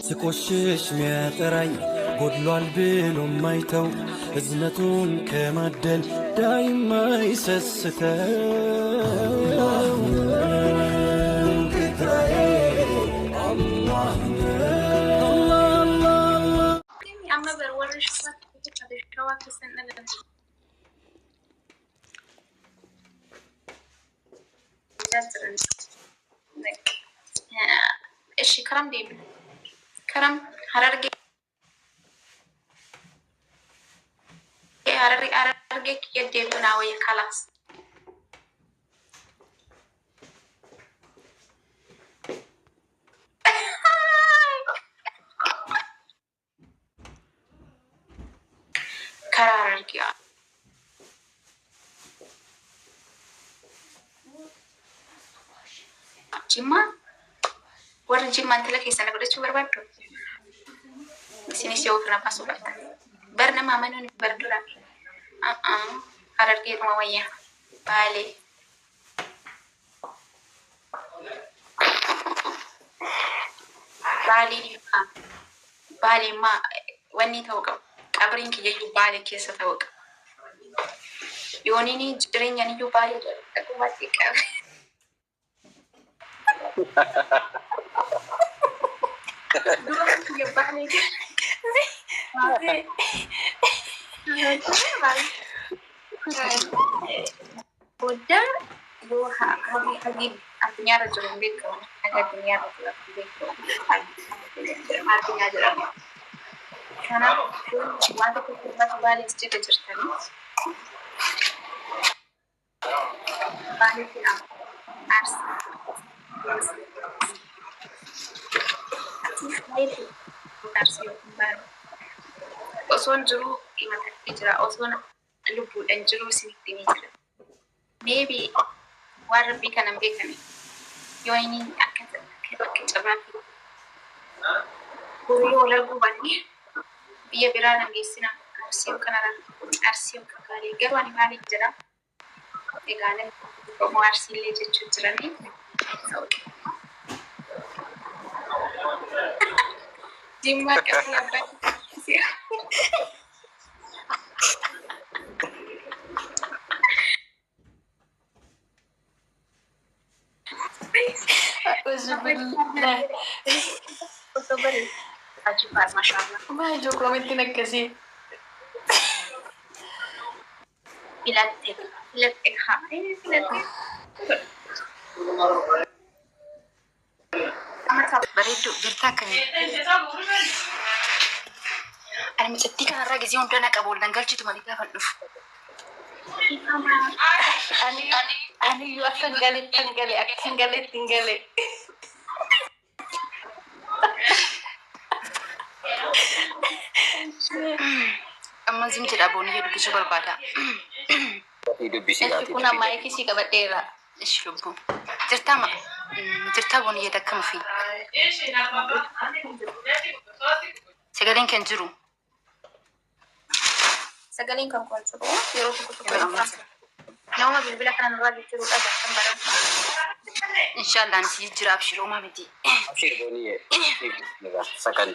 ስቆሽሽ ሚያጠራኝ ጎድሏል ብሎ ማይተው እዝነቱን ከማደል ዳይማ ይሰስተው Amma bar warri shawaa keessan dhalan jiran. Ishi karam deemi. Karam Harargee Harargee kiyya deemuu naa wayya kalaas. Karaa Harargee Jimmaa warri Jimmaa intala keessan godhachuu barbaaddu isinis yoo ofirraa baasuu bartan. Bar nama amanuun bar dura. Harargeedhuma wayya. Baalee. Baalee Baalee immoo wanni ta'uu qabu. Qabriin kiyyayyuu Baalee keessa ta'uu qaba. Yooniin jireenyaan iyyuu Baalee dhaquu qaba. Duraan kiyya Baalee Booda yoo hagi addunyaarra jiru hin beekamu. Haga addunyaarra jiru hin beekamu. Addunyaa jedhama. Kanaaf waan tokko irratti Baalee jira jirtanii. Baalee Arsii. Arsii yookiin Baalee. Osoon jiruu himatatti jira. Osoon lubbuudhaan jiruu isinitti himee jira. Maybe waan rabbii kana hin beekame. Yoo inni akka akka carraa fi horii wal arguu baanne biyya biraa nan geessina. Arsii yookaan Arsii yookaan Baalee. Garuu ani maaliin jedha? Egaa namni Oromoo Arsii illee jechuu jiranii. Jimmaa qabrii abbaa. Osoo bareedu. Ajibaar maashaallah. Maal jiru komittiin akkasii? Filatte filatte haa filatte. Bareedduu jirtaa akkamii? Ani mucattii kanarraa gizee hunda na qabu wallan galchitu malee gaafa dhufu. Ani iyyuu akka hin galetti hin gale akka hin galetti hin gale. Amma zim jedha booniyya dubbisuu barbaada. Dubbisi Eshi gaati kun amma maayikii qabadheera. Ishi lubbuu. Jirtaa ma jirtaa booniyya takkam fi sagaleen kan jiru. Sagaleen kan kun jiru yeroo tokko tokko nama bilbila kana nurraa jijjiiruudha kan baramu. Inshaallah ani si jijjiira abshir homaa miti. Abshir booniyyee. Sakan.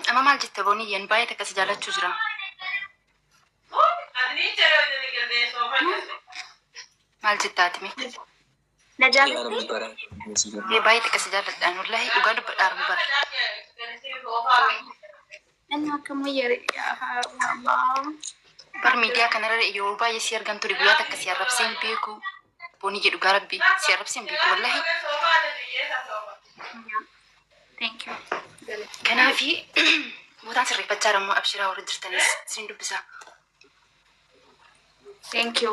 Amma maal jette booniyyeen baay'ee takka si jaallachuu jira. Maal jetta ati mee? Na jaallatte? Ee baay'ee takka si jaalladhaan wallahi dhugaa dubbadhaa argu bara. Inni akkam wayya Allah. Bar miidiyaa kanarra yeroo baay'ee si argan ture guyyaa takka si arrabsee hin beeku. Booniyye dhugaa rabbi si arrabsee hin beeku wallahi. Thank you. Kanaafi mootaan sirreeffachaa jira immoo abshiraa warra jirtanis isin dubbisaa. Thank you.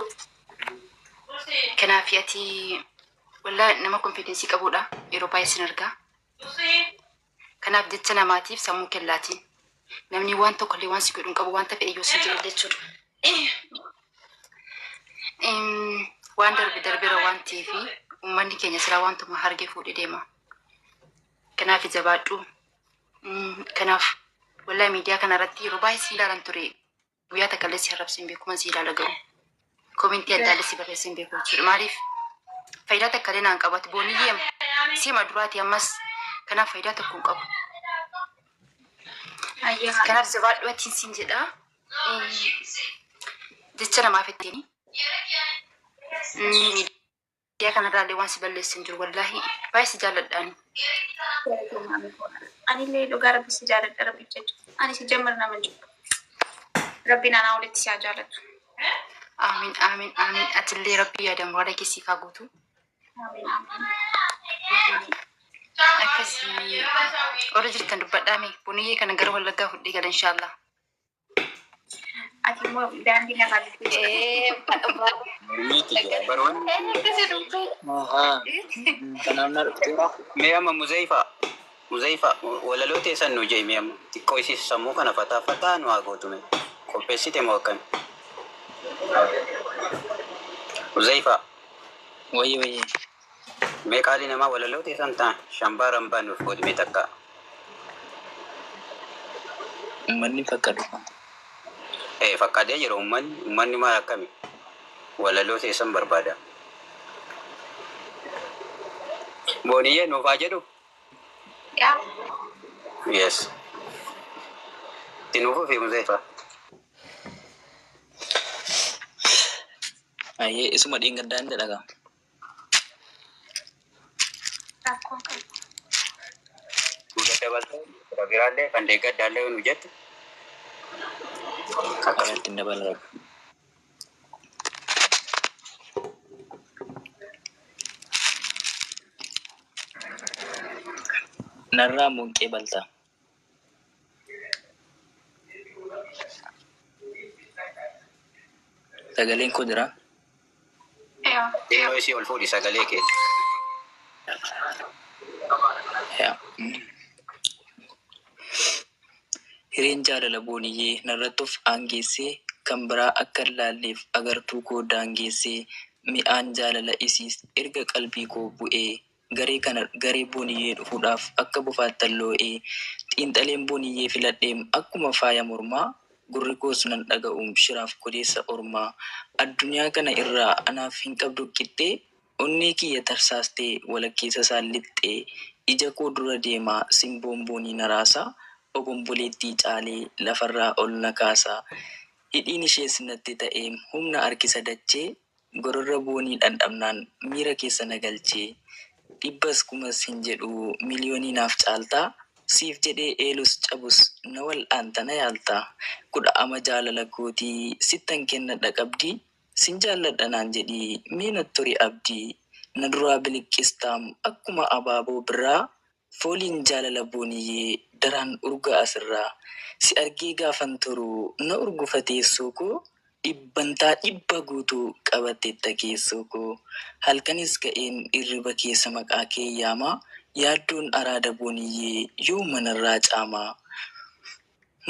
Kanaafi ati wallahi nama confidence qabudha yeroo baay'ee sin argaa. Kanaaf jecha namaatiif sammuu kellaatiin. Namni waan tokko illee waan si godhu hin qabu wanta fedhe yoo si jedhe jechuudha. Waan darbe darbeera waan ta'eef uummanni keenya silaa wantuma hargee fuudhee deema. Kanaaf jabaadhu. Kanaaf wallahi miidiyaa kana irratti yeroo baay'ee si ilaalan ture. Guyyaa takka illee si arrabsee hin beeku man si ilaala garuu. Komentii adda illee si barreessee hin beeku jechuudha. Maaliif faayidaa takka illee naan qabatu booniyyee siima duraati ammas Kanaaf faayidaa tokko hin qabu. Ayyaa. Kanaaf jabaadhu atiin siin jedha. Jecha namaaf ittiin. Miidiyaa kanarraallee waan si balleessu hin jiru wallaahi baay'ee si jaalladhaani. Anillee dhugaa rabbi si jaaladha rabbi jechuudha. Ani si jammar nama jiru. Rabbiin anaa olitti si haa jaalatu. Amiin amiin amiin atillee rabbi yaada muraada keessii haa guutu. Amiin amiin. Akkasii warra jirtan dubbadhaame buniyyee kana gara wallaggaa fudhee gala inshaallah. Ati immoo daandii lafaa bituu. Mormiitu jira. Baroonni Akkasii dubbee. Kanaaf na dhufte. mee amma Muzayfaa Muzayfaa walaloo teessan nu jee mee amma xiqqoo isii sammuu kana fataa fataa nu haa gootume qopheessite moo akkami? Muzayfaa Wayye wayye. mee qaalii namaa walaloo teessan ta'an shambaa rambaa nuuf godhime takka. Uummanni fakkadu. Ee fakkadee jira uummanni uummanni maal akkami? Walaloo teessan barbaada. Booniyyee nuuf haa jedhu? Yaa. Yes. Itti nuuf fi Muzayfaa. Ayyee isuma dhiingaddaan jedha gaa. Rakkoon qabu. Duuba dabaltee biraallee kan deeggaddaallee nu jettu. Akkasuma. Akkanatti hin dabala. Narraa monqee balta. Sagaleen koo jira. Yaa. Xinnoo isii ol fuudhi sagalee kee. Yaa. Hireen jaalala booniyyee narratti of aangeessee kan biraa akka hin laalleef agartuu koo daangeessee mi'aan jaalala isiis erga qalbii koo bu'ee garee kana garee booniyyee dhufuudhaaf akka bufaattan loo'ee xiinxaleen booniyyee filadheem akkuma faaya mormaa gurri koos nan dhaga'uum shiraaf kodeessa ormaa addunyaa kana irraa anaaf hin qabdu qixxee onnee kiyya tarsaastee walakkeessa isaan lixxee ija koo dura deemaa simboon boonii na raasaa obomboleettii caalee lafarraa ol na kaasaa hidhiin ishees natti ta'eem humna harkisa dachee gororra boonii dhandhamnaan miira keessa na galchee dhibbas kumas hin jedhu miliyoonii naaf caaltaa siif jedhee eelus cabus na wal'aanta na yaaltaa kudha ama jaalala kootii sittan kennadha qabdii sin jaalladha naan jedhii mee natti hori abdii na duraa biliqqistaam akkuma abaaboo birraa fooliin jaalala booniyyee daraan urga asirraa si argee gaafan turu na urgufa teessoo koo dhibbantaa dhibba guutuu qabatteetta keessoo koo halkanis ka'een irriba keessa maqaa kee yaamaa yaaddoon araada booniyyee yoo manarraa caamaa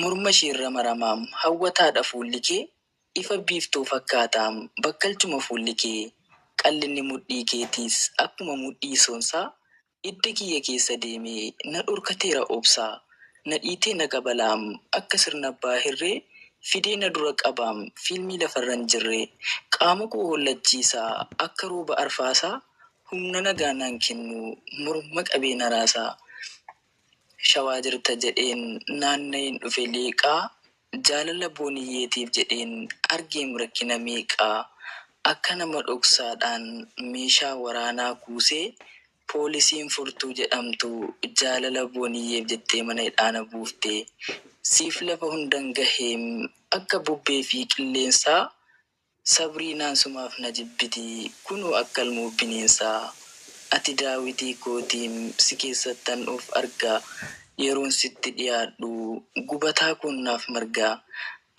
morma isheerra maramaam hawwataadha fuulli kee ifa biiftuu fakkaataam bakkalchuma fuulli kee qallinni mudhii keetiis akkuma mudhii soonsaa idda kiyya keessa deemee na dhorkateera obsaa na dhiitee na qabalaam akka sirna abbaa hirree fidee na dura qabaam fiilmii lafarra hin jirre qaama koo hollachiisaa akka rooba arfaasaa humna nagaa naan kennu morma qabee na raasaa shawaa jirta jedheen naanna'een dhufe leeqaa jaalala booniyyeetiif jedheen argeem rakkina meeqaa akka nama dhoksaadhaan meeshaa waraanaa kuusee poolisiin furtuu jedhamtu jaalala booniyyeef jettee mana hidhaana buufte siif lafa hundan gaheem akka bubbee fi qilleensaa sabriinaan sumaaf na jibbiti kunoo akka ilmoo bineensaa ati daawitii kootiim si keessattan of argaa yeroon sitti dhiyaadhu gubataa kun naaf margaa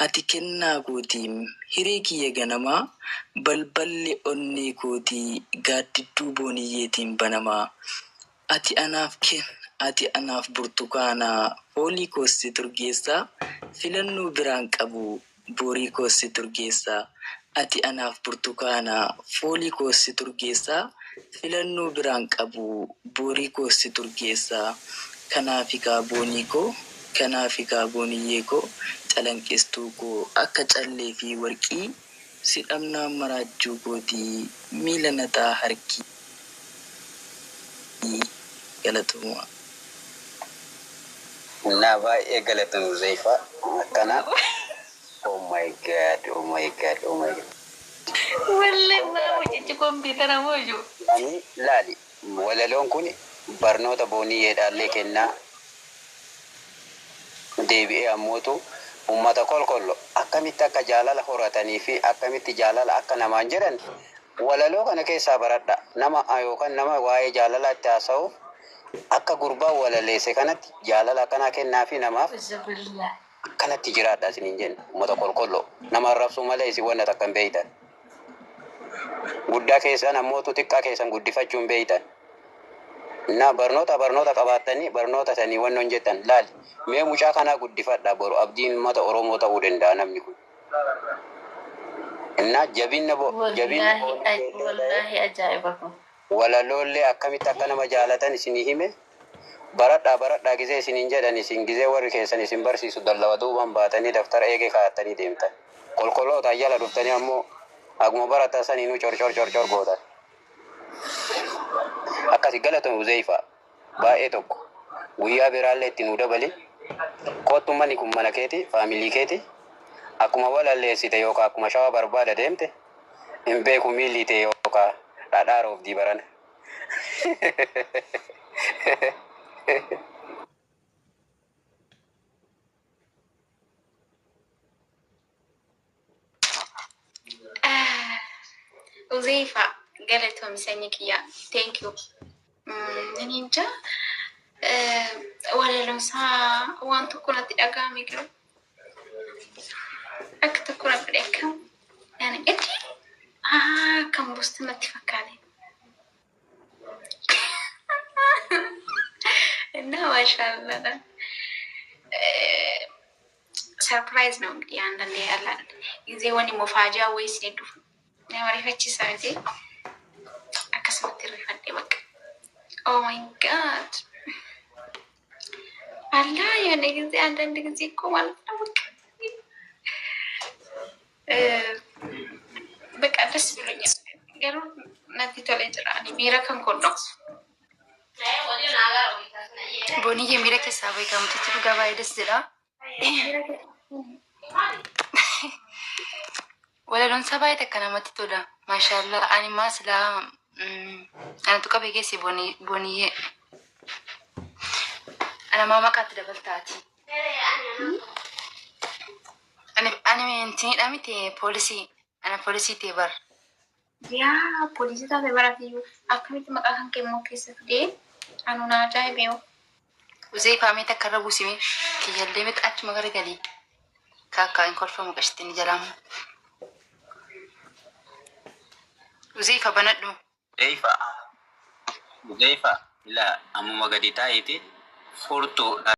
ati kennaa kootiim hiree kiyya ganamaa balballi onnee kootii gaaddidduu booniyyeetiin banamaa ati anaaf ken ati anaaf burtukaanaa foolii koossi turgeessaa filannoo biraan qabu borii koossi turgeessaa ati anaaf burtukaanaa foolii koossi turgeessaa filannoo biraan qabu borii koossi turgeessaa kanaaf egaa boonii koo kanaaf egaa booniyyee koo calanqistuu koo akka callee fi warqii si dhabnaan maraachuu kootii miila nataa harkii galatooma. Naa baay'ee galatoom Huzaifa. Akkana. Oh my God, oh my God, oh my God. Wallahi maa mucichi kompiitara mooju. Ani laali walaloon kun barnoota booniyyeedhaallee kennaa deebi'ee ammootu ummata kolkollo akkamitti akka jaalala horatanii fi akkamitti jaalala akka namaan jedhan walaloo kana keessaa baradha. Nama yookaan nama waa'ee jaalalaa itti haasa'uuf akka gurbaa walaleesse kanatti jaalala akkanaa kennaa fi namaaf Bismillah. akkanatti jiraadha isiniin jenna ummata kolkolloo nama arrabsuu malee isin wanna takka hin beeytan. Guddaa keessan ammootu xiqqaa keessan guddifachuu hin beeytan. Na barnoota barnoota qabaattanii barnoota sanii wanna hin jettan laali mee mucaa kanaa guddifadha boru abdiin uummata Oromoo ta'uu danda'a namni kun. Innaa jabinna jabinna Wallahi wallahi ajaa'iba kun. walaloollee akkamitti akka nama jaalatan isinii hime baradhaa baradhaa gizee isiniin jedhan isin gizee warri keessan isin barsiisu dallawa duuban baatanii daftara eegee kaa'attanii deemtan. Kolkolootaan jala dhuftanii ammoo akkuma barataa saniinuu corcor corcor gootan. Akkasi galatoomi Huzaifa baay'ee tokko guyyaa biraallee itti nuu dabali koottu manni kun mana keeti faamilii keeti akkuma walalleessite yookaan akkuma shawaa barbaada deemte hin beeku miilli ta'e yookaan dhadhaa roobdii barana. Uzaifa galatoomi sanyii kiyya. Thank you. Ani inja walaloon isaa waan tokko natti dhaga'ame garuu akka tokko na fedhe akkam yaani itti kan buustu natti fakkaate. እና ማሻአላህ ሰርፕራይዝ ነው እንግዲህ አንዳንዴ ያላል ጊዜ ወኒ ሞፋጃ ወይስ ኔዱፍ nama rifachiisa miti akkasumatti rifadhe bakka oh my God አላ የሆነ ጊዜ አንዳንድ ጊዜ እኮ ማለት ነው በቃ በቃ ደስ ብሎኛል። Garuu natti tolee jira. Ani miira kan koo dhoksu. Booniyyee miira keessaa beekamu mucichi dhugaa baay'ee das jedha. Walaloon isaa baay'ee takka namatti tola. Maashaallah ani maa silaa anatu qabee geesse booniyyee. Ana maa maqaatti dabaltaati. Ani ani intiniidha miti poolisii. Ana poolisii ta'e bar. Yaa poolisii taate baratiyyuu akkamitti maqaa kan kee immoo keessa fidee anu na ajaa'ibee. Uzee faamee takka irra buusime kiyyallee miti achuma garagalii. Kaakkaa hin kolfamu qashtiin ni jalaamu. Uzee banadhu. Huzaifa. Huzaifa. Ilaa ammuma gadi taa'iiti furtuudha.